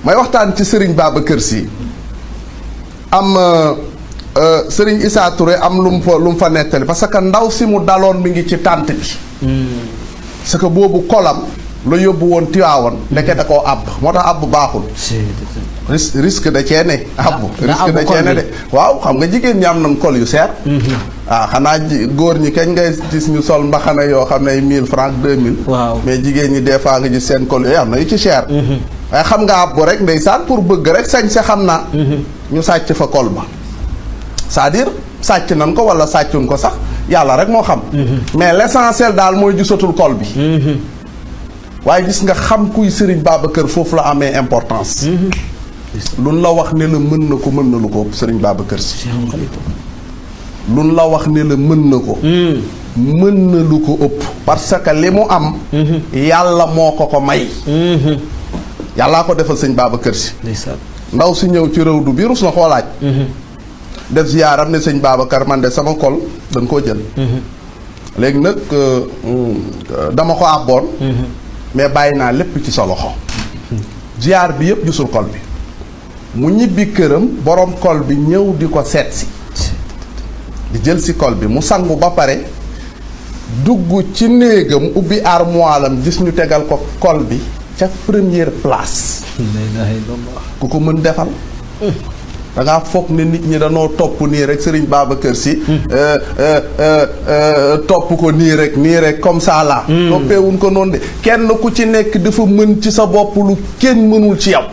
may waxtaan ci Serigne Babacar Sy am Serigne Issa Touré am lu mu fa nettali parce que ndaw si mu daloon mi ngi ci tànt bi parce que boobu kolam la yóbbu woon Tiwaawoon ndeke da koo àbb moo tax àbb baaxul risque da cee ne àbb risque da cee ne de waaw xam nga jigéen ñi am nañ kol yu seer xanaa góor ñi kañ ngay gis ñu sol mbaxana yoo xam ne 1000 francs 2000 mais jigéen ñi des fois nga gis seen kol yooyu am na yu ci cher waaye xam nga àbb rek ndeysaan pour bëgg rek sañ sa xam naa ñu sàcc fa kol ba c'est-à-dire sàcc nañ ko wala sàccuñ ko sax yàlla rek moo xam mais l'essentiel daal mooy gisatul kol bi waaye gis nga xam kuy Serigne Babacar foofu la amee importance luñ la wax ne la mën na ko mën na lu ko ëpp Serigne Babacar Sy luñ la wax ne la mën na ko mën na lu ko ëpp parce que li mu am yàlla moo ko may yàllaa ko defal Serigne Babacar Sy ndaw si ñëw ci réew du bi rus na xoolaaj def ziyaaram ne Serigne Babacar man de sama kol dañ koo jël léegi nag dama ko àbboon mais bàyyi naa lépp ci sa loxo ziyaar bi yëpp gisul kol bi mu ñibbi këram borom kol bi ñëw di ko seet si di jël si kol bi mu sangu ba pare dugg ci néegam ubbi armoire am gis ñu tegal ko kol bi ca première place ku ko mën defal da ngaa foog ne nit ñi danoo topp nii rek Serigne Babacar Sy topp ko nii rek comme ça la toppeewuñ ko noonu de kenn ku ci nekk dafa mën ci sa bopp lu kenn mënul ci yow